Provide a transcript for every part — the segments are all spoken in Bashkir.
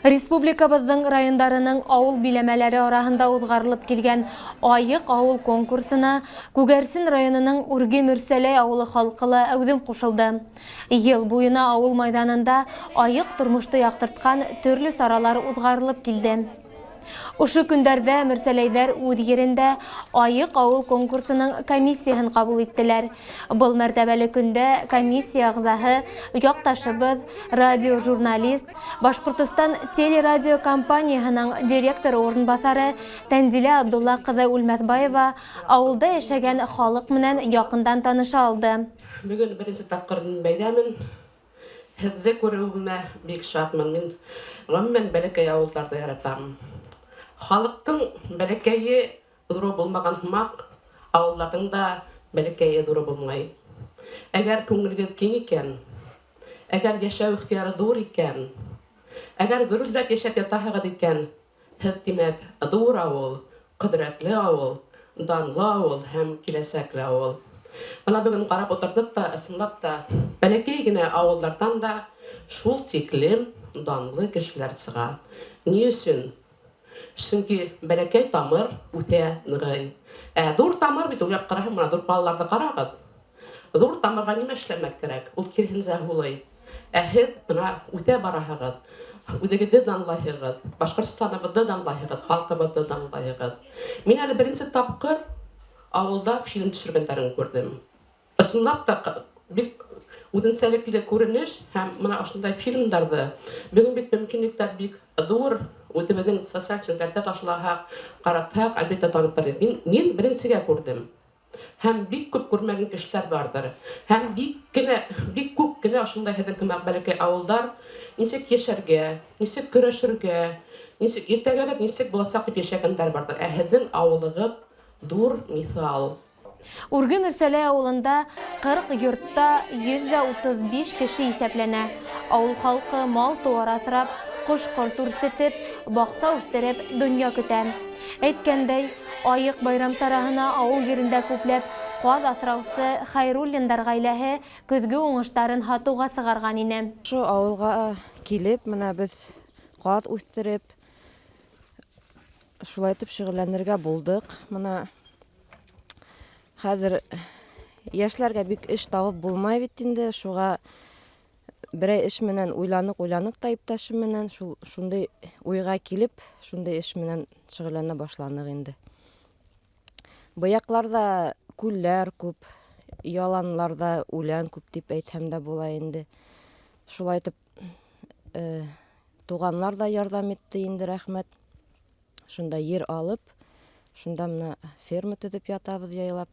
Республикабыҙҙың райондарының ауыл биләмәләре араһында уҙғарылып килгән Айыҡ ауыл конкурсына Күгәрсен районының Үрге Мөрсәләй ауылы халҡы ла әүҙем ҡушылды. Йыл буйына ауыл майҙанында айыҡ тормошто яҡтыртҡан төрлө саралар уҙғарылып килде. Ошо көндәрҙә мөрсәләйҙәр үҙ ерендә Айыҡ ауыл конкурсының комиссияһын ҡабул иттеләр. Был мәртәбәле көндә комиссия ағзаһы, яҡташыбыҙ, радиожурналист, Башҡортостан телерадиокомпанияһының директоры урынбаҫары Тәнзилә Абдулла ҡыҙы Үлмәҫбаева ауылда йәшәгән халыҡ менән яҡындан таныша алды. Бөгөн беренсе тапҡыр бәйҙәмен. Һеҙҙе күреүемә бик шатмын. Мин ғөмүмән бәләкәй ауылдарҙы яратам. Халыҡтың бәләкәйе ҙуры булмаған һымаҡ, ауылдарҙың да бәләкәйе ҙуры булмай. Әгәр күңелегеҙ киң икән, әгәр йәшәү ихтыяры ҙур икән, әгәр гөрөлдәп йәшәп ятаһығыҙ икән, Һеҙ, тимәк, ҙур ауыл, ҡөҙрәтле ауыл, данлы ауыл һәм киләсәкле ауыл. Бына бөгөн ҡарап ултырҙыҡ та, ысынлап та, бәләкәй генә ауылдарҙан да шул тиклем данлы кешеләр сыға. Ни өсөн? Сөнки бәләкәй тамыр үҫә, нығый. Ә ҙур тамыр бит, уйлап ҡараһаң, бына ҙур ҡалаларҙы ҡарағыҙ. Ҙур тамырға нимә эшләмәк кәрәк? Ул киреһенсә һулый. Ә һеҙ бына үҫә бараһығыҙ, үҙегеҙҙе данлайһығыҙ, Башҡортостаныбыҙҙы данлайһығыҙ, халҡыбыҙҙы данлайһығыҙ. Мин әле беренсе тапҡыр ауылда фильм төшөргәндәрен күрҙем. Ысынлап та бик үҙенсәлекле күренеш һәм бына ошондай фильмдарҙы бөгөн бит мөмкинлектәр бик ҙур, үҙебеҙҙең социаль селтәрҙә ташлаһаҡ, ҡаратһаҡ, әлбиттә, танытыр. Мин беренсегә күрҙем. Һәм бик күп күрмәгән кешеләр барҙыр. Һәм бик кенә, бик күп кенә ошондай һеҙҙең һымаҡ бәләкәй ауылдар нисек йәшәргә, нисек көрәшергә, нисек иртәгәбеҙ нисек буласаҡ дип йәшәгәндәр барҙыр. Ә һеҙҙең ауылығыҙ ҙур миҫал. Үрге Мөрсәләй авылында 40 йортта 135 кеше иҫәпләнә. Авыл халкы мал-туар асрап, кош-корт үрсетеп, бакча үстереп дөнья көтә. Әйткәндәй, Аек байрам чараһына авыл ерендә күпләп каз асраусы Хәйруллиннар гаиләһе көзге уңыштарын һатуга чыгарган ине. Ошо авылга килеп, менә без каз үстереп, шулай итеп шөгыльләнергә булдык. Менә хәзер яшьләргә бик эш табып булмай бит инде, шуга Берәй эш менән уйланык-уйланык та иптәшем менән шул шундый уйга килеп, шундый эш менән шөгыльләнә башланык инде. Быякларда күлләр күп, яланларда үлән күп дип әйтһәм дә була инде. Шулай итеп, э, туганнар да ярдәм итте инде, рәхмәт. Шунда ер алып, шунда менә ферма төзеп ятабыз яйлап.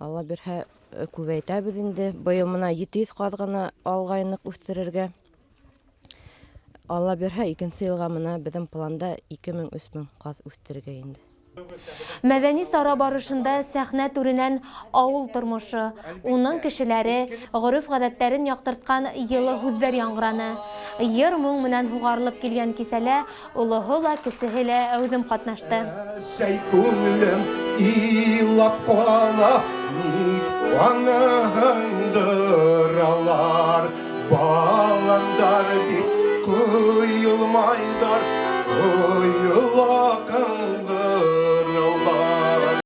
Алла бирһә, э, күбәйтәбез инде. Быел менә 700 каз гына алгайнык үстерергә. Алла бирһә, икенче елга менә безнең планда 2000-3000 каз үстерергә инде. Мәдәни сара барышында сәхнә түренән авыл тормышы, уның кешеләре, гореф-гадәтләрен яктырткан йылы һүзләр яңгыраны. Йыр-моң менән һугарылып килгән кисәлә олыһы ла, кесеһе лә әүҙем катнашты. Әсәй күңелем илап ҡала, Ник аны һындыралар? Баландар бит ҡойолмайҙар, ҡойола.